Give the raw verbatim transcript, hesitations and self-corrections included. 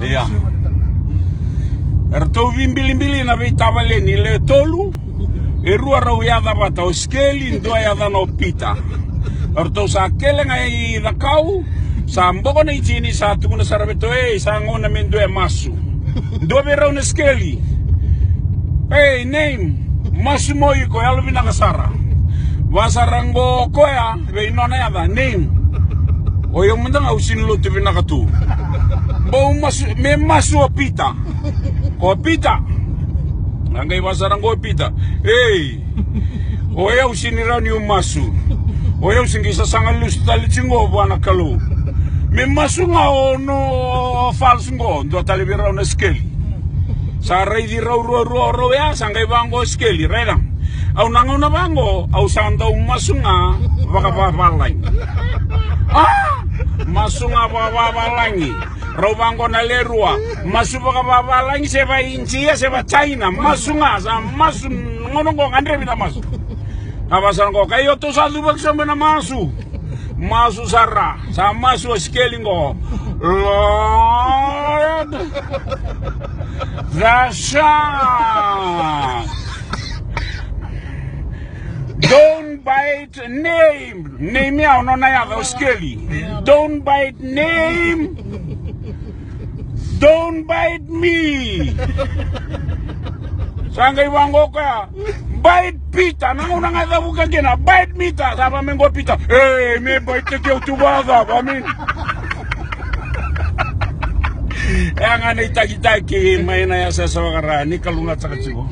Ia. Eratou vibilibili na veitavaleni le tolu. E rua rau yaca vata, o Sikeli, dua yacana o Pita. Eratou sa kele ga i cakau, sa boko na itini, sa tukuna sara vei ratou, ei, sa gauna me dua e masu. Dua vei rau na Sikeli. Ei, name, masu mo iko, yalovinaka sara. Vasara qo o koya vei nona yaca, name. O yau mada ga au sini lotu vinaka tu. Bau masu, me masu o Pita. O Pita. A qai vasara qo o Pita. Ei. O yau sini rawa niu masu. O yau se qai sasaga lesu tale tiko qo vua na Kalou. Me masu ga o no fals qo, dua tale vei rau na Sikeli. Sa raici rau ruarua o rau ya, sa qai vaqo o Sikeli, raica. Au na gauna vaqo, au sa dau masu ga vakavavalagi. A! Masu ga vakavavalagi. Rau vaqo na le rua. Masu vakavavalagi se va Idia se va China. Masu ga, sa masu, gauna qo gadrevi na masu. A vasara qo, kai o tou sa cuvaki sobu ena masu. Masu sara, sa masu o Sikeli qo. Lord, the Son. Don't bite name. Name ya o nona yaca o Sikeli. Don't bite name. Don't bite me. Sa qai vaqo o koya. Bite Pita. Na gauna ga e cavuka kina. Bite Pita. Sa va me qo Pita. E, me bite ke au tu vacava me. E a ga na itakitaki mai na yasayasa vakara. Ni kalougata tiko.